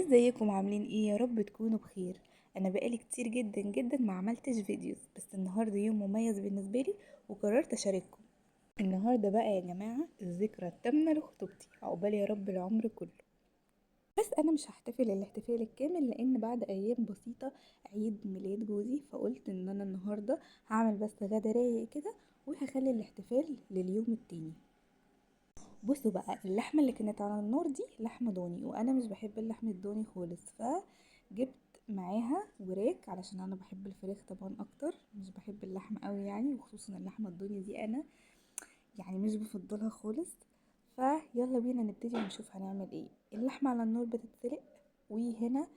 ازيكم؟ عاملين ايه؟ يا رب تكونوا بخير. انا بقالي كتير جدا جدا ما عملتش videos، بس النهارده يوم مميز بالنسبة لي وقررت اشارككم. النهارده بقى يا جماعة الذكرى الثامنة لخطوبتي، عقبال يا رب العمر كله. بس انا مش هحتفل الاحتفال الكامل لان بعد ايام بسيطة عيد ميلاد جوزي، فقلت ان انا النهارده هعمل بس غدا رايق كده وهخلي الاحتفال لليوم التاني. بصوا بقى، اللحمة اللي كانت على النار دي لحمه ضاني، وانا مش بحب اللحمة الضاني خالص، فجبت معاها وراك علشان انا بحب الفراخ طبعا اكتر، مش بحب اللحمة قوي يعني، وخصوصا اللحمة الضاني دي انا مش بفضلها خالص. فيلا بينا نبتدي ونشوف هنعمل ايه. اللحمة على النار بتتسلق، وهنا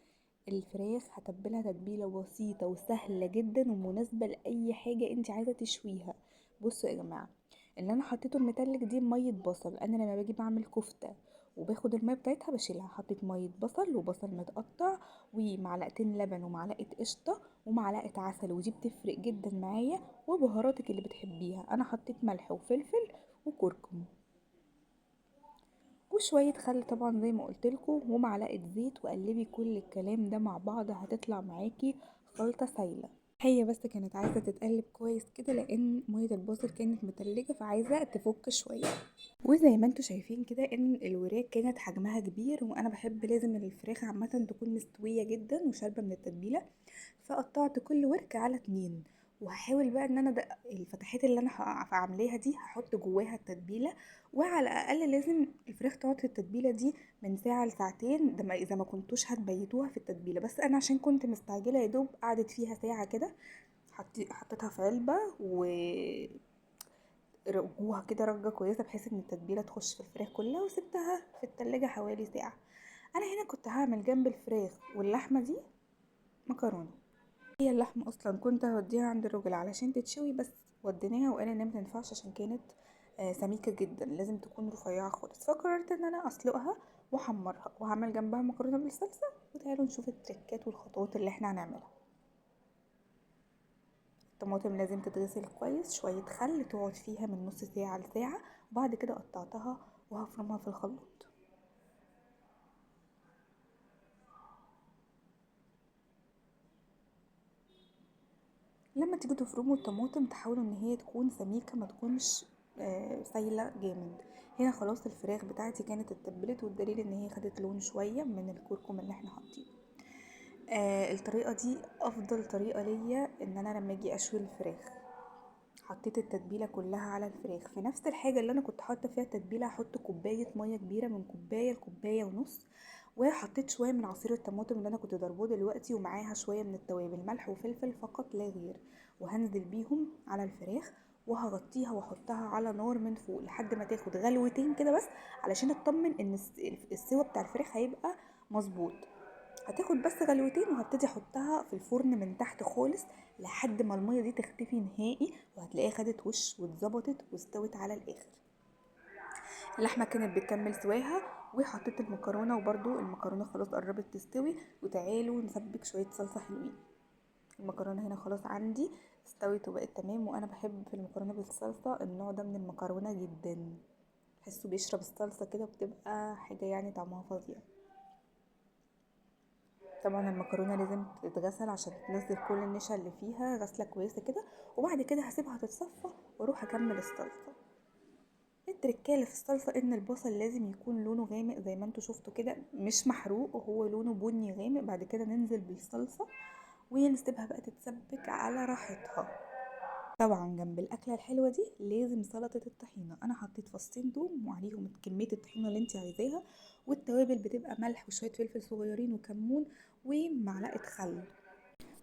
الفراخ هتبلها تتبيله بسيطة وسهلة جدا ومناسبة لاي حاجة انت عايزه تشويها. بصوا يا جماعة، اللي انا حطيته المتلج دي مية بصل. انا لما باجي بعمل كفته وباخد المية بتاعتها بشيلها. حطيت مية بصل وبصل متقطع ومعلقتين لبن ومعلقة قشطه ومعلقة عسل، ودي بتفرق جدا معايا، وبهاراتك اللي بتحبيها. انا حطيت ملح وفلفل وكركم وشوية خل طبعا زي ما قلت لكم، ومعلقة زيت، وقلبي كل الكلام ده مع بعض، هتطلع معاكي خلطه سايله. هي بس كانت عايزه تتقلب كويس كده لان مية البصل كانت متلجه، فعايزه تفك شوية. وزي ما انتوا شايفين كده ان الوراك كانت حجمها كبير، وانا بحب لازم الفراخ عامة تكون مستوية جدا وشاربه من التتبيله، فقطعت كل ورك على 2. وهحاول بقى ان انا الفتحات اللي انا عاملاها دي هحط جواها التتبيله، وعلى الاقل لازم الفراخ تقعد في التتبيله دي من ساعة لساعتين، ده اذا ما كنتوش هتبيتوها في التتبيله. بس انا عشان كنت مستعجلة يا دوب قعدت فيها ساعة كده، حطيتها في علبة و رجوها كده رجه كويسة بحيث ان التتبيله تخش في الفراخ كلها، وسبتها في التلاجة حوالي ساعة. انا هنا كنت هعمل جنب الفراخ واللحمة دي مكرونه. هي اللحمة اصلا كنت هوديها عند الراجل علشان تتشوي، بس وديناها وقال انها ما تنفعش عشان كانت سميكة جدا، لازم تكون رفيعة خالص. فقررت ان انا اسلقها واحمرها وهعمل جنبها مكرونه بالصلصه. وتعالوا نشوف التريكات والخطوات اللي احنا هنعملها. الطماطم لازم تتغسل كويس، شوية خل تقعد فيها من نص ساعة لساعة، وبعد كده قطعتها وهفرمها في الخلاط. لما تيجوا تفرموا الطماطم تحاولوا ان هي تكون سميكة، ما تكونش سايله جامد. هنا خلاص الفراخ بتاعتي كانت اتبلت، والدليل ان هي خدت لون شوية من الكركم اللي احنا حاطينه. الطريقة دي افضل طريقه ليا ان انا لما اجي اشوي الفراخ. حطيت التتبيله كلها على الفراخ. في نفس الحاجة اللي انا كنت حاطه فيها التتبيله هحط كوباية مية كبيرة، من كوباية لكوبايه ونص، وحطيت شوية من عصير الطماطم اللي انا كنت ضرباه دلوقتي، ومعاها شوية من التوابل، ملح وفلفل فقط لا غير، وهنزل بيهم على الفراخ وهغطيها واحطها على نار من فوق لحد ما تاخد غلوتين كده بس، علشان اطمن ان السوا بتاع الفراخ هيبقى مظبوط. هتاخد بس غلوتين وهبتدي احطها في الفرن من تحت خالص لحد ما المية دي تختفي نهائي، وهتلاقيها خدت وش واتظبطت واستوت على الاخر. اللحمة كانت بتكمل سواها، وحطيت المكرونه، وبرده المكرونه خلاص قربت تستوي. وتعالوا نسبك شوية صلصه حلوين. المكرونه هنا خلاص عندي استوت وبقت تمام، وانا بحب في المكرونه بالصلصه النوع ده من المكرونه جدا، بحسه بيشرب الصلصه كده وبتبقى حاجة طعمها فظيع. طبعا المكرونه لازم تتغسل عشان تنزل كل النشا اللي فيها، غسله كويسة كده، وبعد كده هسيبها تتصفى واروح اكمل الصلصه. التركية اللي في الصلصه ان البصل لازم يكون لونه غامق زي ما انتوا شفتوا كده، مش محروق، وهو لونه بني غامق. بعد كده ننزل بالصلصه ونسيبها بقى تتسبك على راحتها. طبعا جنب الاكلة الحلوة دي لازم سلطة الطحينه. انا حطيت فصين توم وعليهم كمية الطحينه اللي انت عايزاها، والتوابل بتبقى ملح وشوية فلفل صغيرين وكمون ومعلقة خل.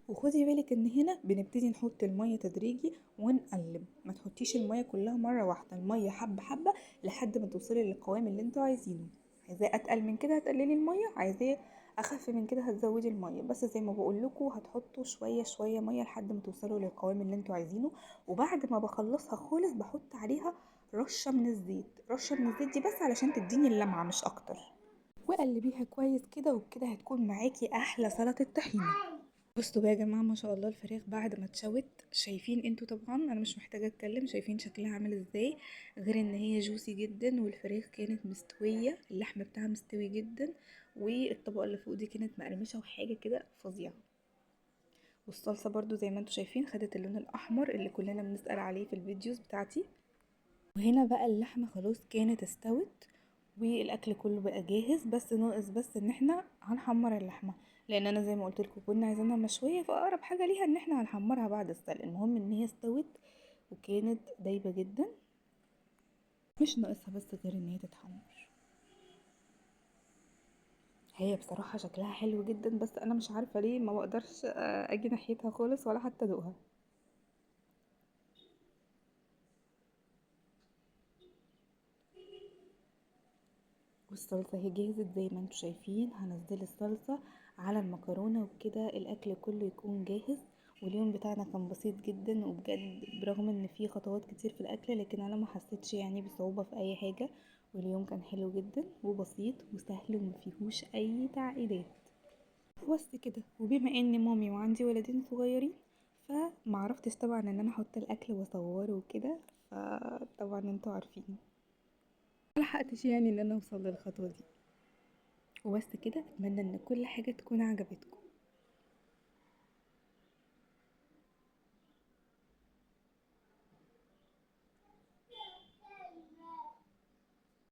وخدي بالك ان هنا بنبتدي نحط المية تدريجي ونقلب، ما تحطيش المية كلها مرة واحدة، المية حبه حبه لحد ما توصلي للقوام اللي انتوا عايزينه. عايزاه اتقل من كده هتقللي المية، عايزاه اخف من كده هتزودي المية، بس زي ما بقول لكم هتحطوا شوية شوية مية لحد ما توصلوا للقوام اللي انتوا عايزينه. وبعد ما بخلصها خالص بحط عليها رشه من الزيت، رشه من الزيت دي بس علشان تديني اللمعة مش اكتر، وقلبيها كويس كده، وبكده هتكون معاكي احلى سلطة طحينه. بصوا بقى يا جماعة ما شاء الله الفراخ بعد ما اتشوت، شايفين انتوا طبعا انا مش محتاجه اتكلم، شايفين شكلها عامل ازاي، غير ان هي جوسي جدا، والفراخ كانت مستوية، اللحم بتاعها مستوي جدا، والطبقة اللي فوق دي كانت مقرمشه وحاجه كده فظيعة. والصلصه برضو زي ما انتم شايفين خدت اللون الاحمر اللي كلنا بنسال عليه في ال videos بتاعتي. وهنا بقى اللحمة خلاص كانت استوت والاكل كله بقى جاهز، بس ناقص بس ان احنا هنحمر اللحمة، لان انا زي ما قلت لكم كنا عايزينها مشوية، فاقرب حاجة ليها ان احنا هنحمرها بعد السلق. المهم ان هي استوت وكانت دايبه جدا، مش ناقصها بس غير ان هي تتحمر. هي بصراحة شكلها حلو جدا، بس انا مش عارفه ليه ما بقدرش اجي ناحيتها خالص ولا حتى ادوقها. والصلصه هي جهزت زي ما انتم شايفين، هنزل الصلصه على المكرونه وبكده الاكل كله يكون جاهز. واليوم بتاعنا كان بسيط جدا، وبجد برغم ان في خطوات كتير في الاكل لكن انا ما حسيتش يعني بصعوبة في اي حاجة، واليوم كان حلو جدا وبسيط وسهل ومفيهوش اي تعقيدات. بس كده. وبما ان مامي وعندي ولدين صغيرين فمعرفتش طبعا ان انا احط الاكل واصوره وكده، فطبعا انتوا عارفين ملحقتش يعني ان انا اوصل للخطوة دي. وبس كده، اتمنى ان كل حاجة تكون عجبتكم.